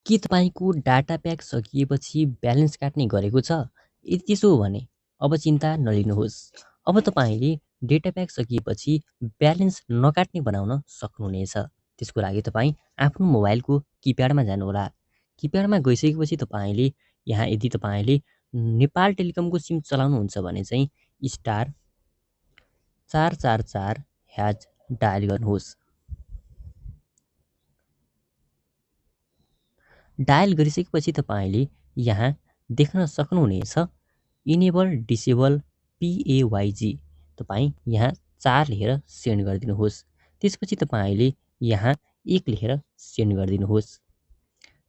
के तपाईँको data pack सकिएपछि ब्यालेन्स काट्ने गरेको छ? यदि त्यसो हो भने अब चिन्ता नलिनुहोस्। अब तपाईँले डेटा प्याक सकिएपछि ब्यालेन्स नकाट्ने बनाउन सक्नुहुनेछ। त्यसको लागि तपाईँ आफ्नो मोबाइलको किप्याडमा जानुहोला। किप्याडमा गइसकेपछि तपाईँले यहाँ यदि तपाईँले नेपाल टेलिकमको सिम चलाउनुहुन्छ भने चाहिँ स्टार 444 # डायल गर्नुहोस्। डायल गरिसकेपछि तपाईँले यहाँ देख्न सक्नुहुनेछ इनेबल डिसेबल PAYG। तपाईँ यहाँ 4 लेखेर सेन्ड गरिदिनुहोस्। त्यसपछि तपाईँले यहाँ 1 लेखेर सेन्ड गरिदिनुहोस्।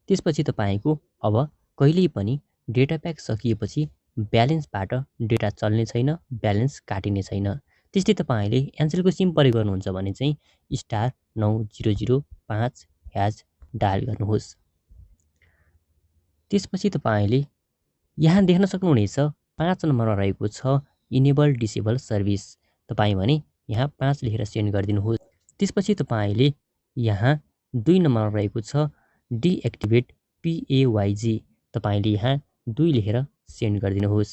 त्यसपछि तपाईँको अब कहिल्यै पनि डेटा प्याक सकिएपछि ब्यालेन्सबाट डेटा चल्ने छैन, ब्यालेन्स काटिने छैन। त्यस्तै तपाईँले एयरसेलको सिम प्रयोग गर्नुहुन्छ भने चाहिँ स्टार 9005 # डायल गर्नुहोस्। त्यसपछि तपाईँले यहाँ देख्न सक्नुहुनेछ 5 नम्बरमा रहेको छ इनेबल डिसेबल सर्भिस। तपाईँ भने यहाँ 5 लेखेर सेन्ड गरिदिनुहोस्। त्यसपछि तपाईँले यहाँ 2 नम्बरमा रहेको छ डिएक्टिभेट PAYG। तपाईँले यहाँ 2 लेखेर सेन्ड गरिदिनुहोस्।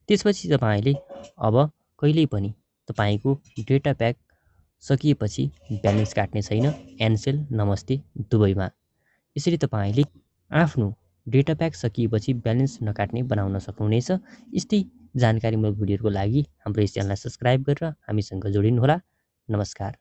त्यसपछि तपाईँले अब कहिल्यै पनि तपाईँको डेटा प्याक सकिएपछि ब्यालेन्स काट्ने छैन एयरसेल नमस्ते दुबईमा। यसरी तपाईँले आफ्नो डेटा प्याक सकिएपछि ब्यालेन्स नकाट्ने बनाउन सक्नुहुनेछ। यस्तै जानकारीमूलक भिडियोहरूको लागि हाम्रो यस च्यानललाई सब्सक्राइब गरेर हामीसँग जोडिनुहोला। नमस्कार।